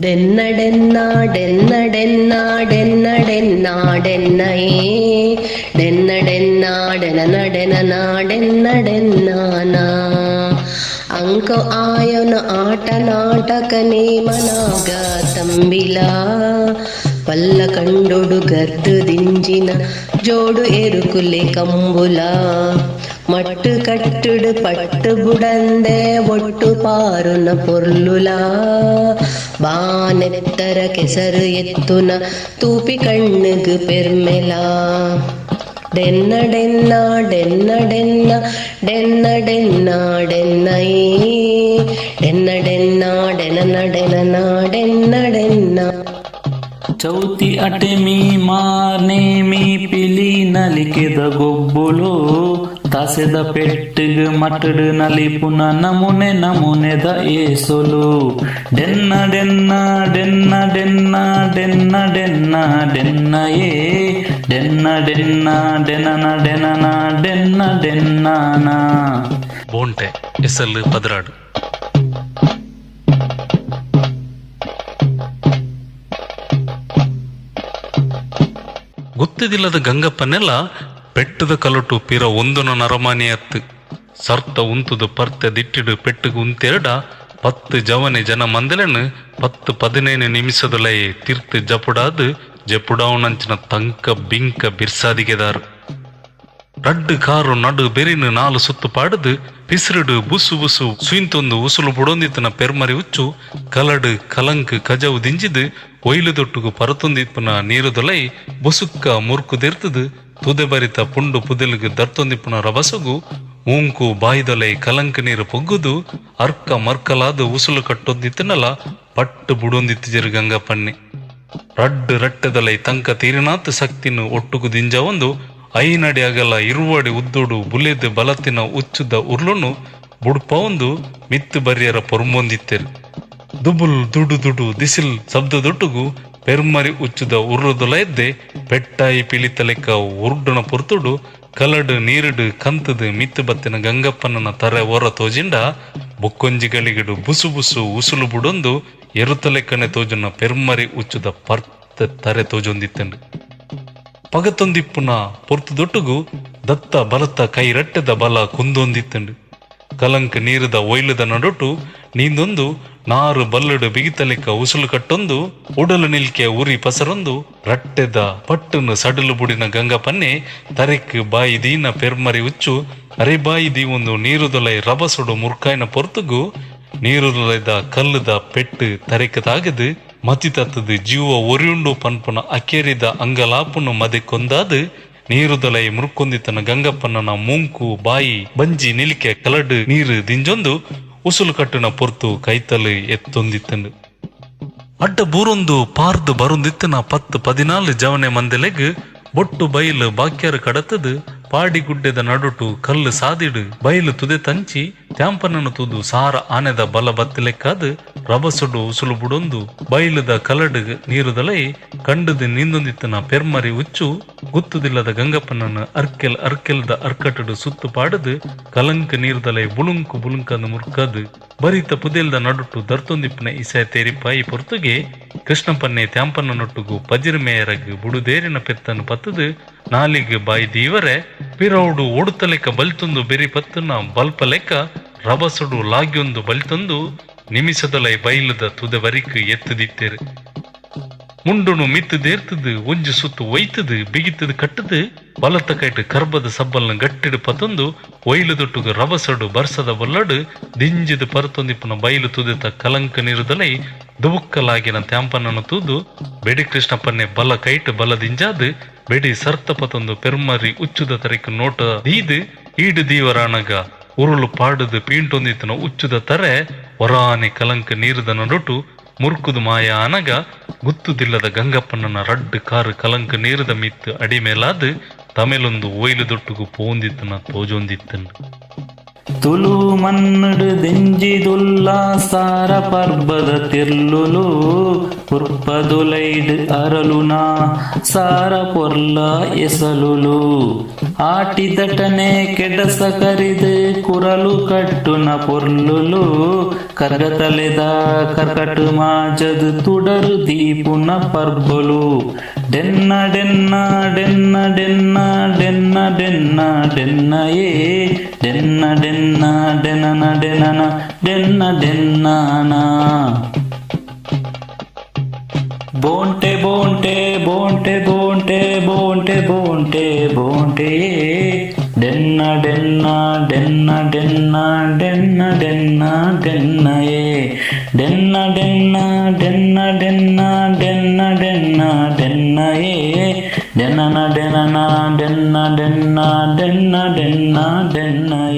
ಡೆನ್ನ ಡೆನ್ನ ಡೆನ್ನ ಡೆನ್ನ ಡೆನ್ನ ಡೆನ್ನ ಡೆನ್ನಯೇ ಡೆನ್ನ ಡೆನ್ನ ಡೆನನ ಡೆನನ ಡೆನ್ನ ಡೆನ್ನಾನ ಅಂಕ ಆಯನ ಆಟ ನಾಟಕ ನೇಮನಾಗ ತಂಬಿಲ ಪಲ್ಲ ಕಂಡೊಡು ಗರ್ದು ದಿಂಜಿನ ಜೋಡು ಎರುಕುಲೆ ಕಂಬುಲ ಮಟ್ಟು ಕಟ್ಟುಡು ಪಟ್ಟು ಬುಡಂದೆ ಒಟ್ಟು ಪಾರುನ ಪೊರ್ಲುಲ ಬಾನೆತ್ತರ ಕೆಸರು ಎತ್ತುನ ತೂಪಿ ಕಣ್ಣುಗು ಪೆರ್ಮೆಲ ಡೆನ್ನ ಡೆನ್ನ ಡೆನ್ನ ಡೆನ್ನ ಡೆನ್ನ ಡೆನ್ನ ಡೆನ್ನಯೇ ಡೆನ್ನ ಡೆನ್ನ ಡೆನನ ಡೆನನ ಡೆನ್ನ ಡೆನ್ನ. ಚೌತಿ ಅಟೆಮಿ ಮಾರ್ನೇಮಿ ಪಿಲಿ ನಲಿಕೆದ ಗೊಬ್ಬುಲು ತಾಸೆದ ಪೆಟ್ಟಿಗ್ ಮಟ್ಟಡು ನಲಿಪುನ ನಮುನೆ ನಮುನೆದ ಏಸೊಲು ಡೆನ್ನ ಡೆನ್ನ ಡೆನ್ನ ಡೆನ್ನ ಡೆನ್ನ ಡೆನ್ನ ಡೆನ್ನಯೇ ಡೆನ್ನ ಡೆನ್ನ ಡೆನನ ಡೆನನ ಡೆನ್ನ ಡೆನ್ನಾನ. ಬೋಂಟೆ ಎಸಲ್ 12. ಗೊತ್ತಿದಿಲ್ಲದ ಗಂಗಪ್ಪನೆಲ್ಲ ಪೆಟ್ಟದ ಕಲಟು ಪಿರ ಒಂದನ ನರಮಾನಿ ಅತ್ತು ಸರ್ತ ಉಂತುದು ಪರ್ತೆ ದಿಟ್ಟಿಡು ಪೆಟ್ಟುಗು ಉಂತೆರಡ 10 ಜವನೆ ಜನ ಮಂದಲೆನು 10 15 ನಿಮಿಷದಲೈ ತಿರ್ತು ಜಪುಡಾದು ಜಪುಡಾವನಂಚಿನ ತಂಕ ಬಿಂಕ ಬಿರ್ಸಾದಿಗೆದಾರು. ರಡ್ಡು ಕಾರು ನಡು ಬೆರಿನು 4 ಸುತ್ತು ಪಾಡುದು ಪಿಸಿರುಡು ಬುಸು ಬುಸು ಸುಯಿಂತೊಂದು ಉಸುಲು ಬುಡೊಂದಿತ್ತನ ಪೆರ್ಮರಿ ಉಚ್ಚು ಕಲಡು ಕಲಂಕ್ ಕಜವು ದಿಂಜಿದು ಒಯ್ಲು ದೊಟ್ಟುಗು ಪರತೊಂದಿಪ್ಪುನ ನೀರುದೊಲೈ ಬುಸುಕ್ಕ ಮುರ್ಕು ದೆರ್ತದು ತುದೆ ಬರಿತ ಪುಂಡು ಪುದೆಲುಗು ದರ್ತೊಂದಿಪ್ಪುನ ರಬಸುಗು ಮೂಂಕು ಬಾಯಿದೊಲೈ ಕಲಂಕ್ ನೀರು ಪೊಗ್ಗುದು ಅರ್ಕ ಮರ್ಕಲಾದ ಉಸುಲು ಕಟ್ಟೊಂದಿತ್ತನಲ ಪಟ್ಟು ಬುಡೊಂದಿತ್ತು ಗಂಗಪ್ಪನ್ನಿ. ರಡ್ಡು ರಟ್ಟೆದಲೈ ತಂಕ ತೀರಿನಾತ್ ಶಕ್ತಿನು ಒಟ್ಟುಗು ದಿಂಜ ಒಂದು 5 ಅಡಿ ಅಗಲ 20 ಅಡಿ ಉದ್ದೋಡು ಬುಲೆದು ಬಲತ್ತಿನ ಉಚ್ಚುದ ಉರ್ಲುನು ಬುಡ್ಪ ಒಂದು ಮಿತ್ತು ಬರ್ಯರ ಪೊರ್ಂಬೊಂದಿತ್ತೆರು. ದುಬುಲ್ ದುಡು ದುಡು ದಿಸಿಲ್ ಶಬ್ದದೊಟ್ಟುಗು ಪೆರ್ಮರಿ ಉಚ್ಚುದ ಉರ್ಲುದೊಲ ಎದ್ದೆ ಪೆಟ್ಟಾಯಿ ಪಿಲಿತ ಲೆಕ್ಕ ಉರ್ಡುನ ಪೊರ್ತುಡು ಕಲಡು ನೀರುಡು ಕಂತದು ಮಿತ್ತು ಬತ್ತಿನ ಗಂಗಪ್ಪನ ತರೆ ಒರ ತೋಜಿಂಡ ಬೊಕ್ಕೊಂಜಿ ಗಳಿಗಿಡು ಬುಸು ಬುಸು ಉಸುಲು ಬುಡೊಂದು ಎರುತ ಲೆಕ್ಕನೆ ತೋಜುನ ಪೆರ್ಮರಿ ಉಚ್ಚುದ ಪರ್ತ ತರೆ ತೋಜೊಂದಿತ್ತಂಡು. ಪಗತೊಂದಿಪ್ಪುನ ಪೊರ್ತುದೊಟ್ಟುಗು ದತ್ತ ಬಲತ್ತ ಕೈ ರಟ್ಟೆದ ಬಲ ಕುಂದೊಂದಿತ್ತಂಡು. ಕಲಂಕ ನೀರುದ ಒಯ್ಲುದ ನಡುಟು ನೀಂದೊಂದು ನಾರು ಬಲ್ಲಡು ಬಿಗಿತಲೆಕ್ಕ ಉಸುಲು ಕಟ್ಟೊಂದು ಉಡಲು ನಿಲ್ಕೆ ಉರಿ ಪಸರೊಂದು ರಟ್ಟೆದ ಪಟ್ಟುನು ಸಡಲು ಬುಡಿನ ಗಂಗಪನ್ನೆ ತರೆಕ್ ಬಾಯಿ ದೀನ ಪೆರ್ಮರಿ ಉಚ್ಚು ಅರೆ ಬಾಯಿ ದೀವೊಂದು ನೀರುದೊಲೈ ರಬಸುಡು ಮುರ್ಕಾಯಿನ ಪೊರ್ತುಗು ನೀರುದೊಲೈದ ಕಲ್ಲುದ ಪೆಟ್ಟು ತರೆಕ್ ತಾಗದು ಮತಿ ತತ್ತದು ಜೀವ ಒರಿಯುಂಡು ಪನ್ಪುನ ಅಕೇರಿದ ಅಂಗಲಾಪುನು ಮದೆ ಕೊಂದಾದು ನೀರುದಲೈ ಮುರ್ಕೊಂದಿತ್ತನ ಗಂಗಪ್ಪನ ಮೂಂಕು ಬಾಯಿ ಬಂಜಿ ನಿಲಿಕೆ ಕಲಡು ನೀರು ದಿಂಜೊಂದು ಉಸುಲು ಕಟ್ಟುನ ಪೊರ್ತು ಕೈತಲು ಎತ್ತೊಂದಿತ್ತಂಡು. ಅಡ್ಡ ಬೂರೊಂದು ಪಾರ್ದು ಬರುಂದಿತ್ತನ 10 14 ಜವನೆ ಮಂದೆಲೆಗ್ ಬೊಟ್ಟು ಬೈಲು ಬಾಕ್ಯಾರು ಕಡತದು ಪಾಡಿಗುಡ್ಡೆದ ನಡುಟು ಕಲ್ಲು ಸಾದಿಡು ಬೈಲು ತುದೆ ತಂಚಿ ತ್ಯಾಂಪನನ್ನು ತುದು ಸಾರ ಆನೆದ ಬಲ ಬತ್ತಿಲೆಕ್ಕಾದು ರಬಸುಡು ಉಸುಲು ಬುಡೊಂದು ಬೈಲುದ ಕಲಡು ನೀರುದಲೈ ಕಂಡುದು ನಿಂದೊಂದಿತ್ತನ ಪೆರ್ಮರಿ ಉಚ್ಚು ಗುತ್ತುದಿಲ್ಲದ ಗಂಗಪ್ಪನನ್ನು ಅರ್ಕೆಲ್ ಅರ್ಕೆಲ್ದ ಅರ್ಕಟಡು ಸುತ್ತು ಪಾಡುದು ಕಲಂಕ ನೀರುದಲೈ ಬುಳುಂಕು ಬುಳುಂಕಂದು ಮುರ್ಕದು ಬರಿತ ಪುದೆಲ್ದ ನಡುಟು ದರ್ತೊಂದಿಪ್ಪನ ಇಸೆ ತೇರಿಪಾಯಿ ಪೊರ್ತುಗೆ ಕೃಷ್ಣಪನ್ನೆ ತ್ಯಾಂಪನ ನೊಟ್ಟುಗು ಪಜಿರ್ಮೇಯರಗು ಬುಡುದೇರಿನ ಪೆತ್ತನು ಪತ್ತದು ನಾಲಿಗೆ ಬಾಯಿ ದೀವರೆ ಪಿರೌಡು ಓಡುತ್ತ ಲೆಕ್ಕ ಬಲ್ತೊಂದು ಬೆರಿ ಪತ್ತುನ ಬಲ್ಪ ಲೆಕ್ಕ ರಬಸುಡು ಲಾಗ್ಯೊಂದು ಬಲ್ತೊಂದು ನಿಮಿಷದಲೈ ಬೈಲುದ ತುದೆ ಬರಿಕ್ ಎತ್ತುದಿತ್ತೇರು. ಮುಂಡುನು ಮಿತ್ತು ದೇರ್ತದು ಒಂಜು ಸುತ್ತು ಒಯ್ತದು ಬಿಗಿತದು ಕಟ್ಟದು ಬಲತ್ತ ಕೈಟು ಕರ್ಬದ ಸಬ್ಬಲ್ನ ಗಟ್ಟಿಡು ಪತೊಂದು ಒಯ್ಲು ದೊಟ್ಟುಗು ರಬಸಡು ಬರ್ಸದ ಬೊಲ್ಲಡು ದಿಂಜಿದು ಪರತೊಂದಿಪ್ಪುನ ಬೈಲು ತುದೆತ ಕಲಂಕ ನೀರುದಲೈ ದುಬುಕ್ಕಲಾಗಿನ ತ್ಯಾಂಪನನ್ನು ತೂದು ಬೆಡಿ ಕೃಷ್ಣಪ್ಪನ್ನೆ ಬಲ ಕೈಟು ಬಲ ದಿಂಜಾದು ಬೆಡಿ ಸರ್ತ ಪತೊಂದು ಪೆರ್ಮರಿ ಉಚ್ಚುದ ತರೆಕ್ ನೋಟ ದೀದು ಈಡು ದೀವರಾಣಗ ಉರುಳು ಪಾಡುದು ಪೀಂಟೊಂದಿತ್ತನ ಉಚ್ಚುದ ತರೆ ಒರಾನೆ ಕಲಂಕ ನೀರುದ ನಡುಟು ಮುರ್ಕುದು ಮಾಯ ಅನಗ ಗುತ್ತುದಿಲ್ಲದ ಗಂಗಪ್ಪನನ್ನ ರಡ್ಡು ಕಾರು ಕಲಂಕ ನೀರುದ ಮಿತ್ತು ಅಡಿಮೇಲಾದು ತಮಿಲೊಂದು ಒಯ್ಲು ದೊಟ್ಟುಗು ಪೋಂದಿತ್ತನ ತೋಜೊಂದಿತ್ತನು. ತುಳು ಮಣ್ಣುಡು ದೆಂಜಿದುಲ್ಲ ಸಾರ ಪರ್ಬದ ತಿರ್ಲುಲು ಪುರ್ಪದುಲೈಡ್ ಅರಲುನ ಸಾರ ಪೊರ್ಲ ಎಸಲುಲು ಆಟಿದಟನೆ ಕೆಡ್ಡಸ ಕರಿದ್ ಕುರಲು ಕಟ್ಟುನ ಪೊರ್ಲುಲು ಕರ್ಗತಲೆದ ಕರ್ಕಟು ಮಾಜದ್ ತುಡರ್ ದೀಪುನ ಪರ್ಬೊಲು ಡೆನ್ನ ಡೆನ್ನ ಡೆನ್ನ ಡೆನ್ನ ಡೆನ್ನ ಡೆನ್ನ ಡೆನ್ನಯೇ ಡೆನ್ನ ಡೆನ್ನ ಡೆನನ ಡೆನನ ಡೆನ್ನ ಡೆನ್ನಾನ. ಬೋಂಟೆ ಬೋಂಟೆ ಬೋಂಟೆ ಬೋಂಟೆ ಬೋಂಟೆ ಬೋಂಟೆ ಬೋಂಟೆಯೇ ಡೆನ್ನ ಡೆನ್ನ ಡೆನ್ನ ಡೆನ್ನ ಡೆನ್ನ ಡೆನ್ನ ಡೆನ್ನಯೇ ಡೆನ್ನ ಡೆನ್ನ ಡೆನ್ನ ಡೆನ್ನ ಡೆನ್ನ ಡೆನ್ನ ಡೆನ್ನಯೇ ಡೆನನ ಡೆನನ ಡೆನ್ನ ಡೆನ್ನ ಡೆನ್ನ ಡೆನ್ನ ಡೆನ್ನಯೇ.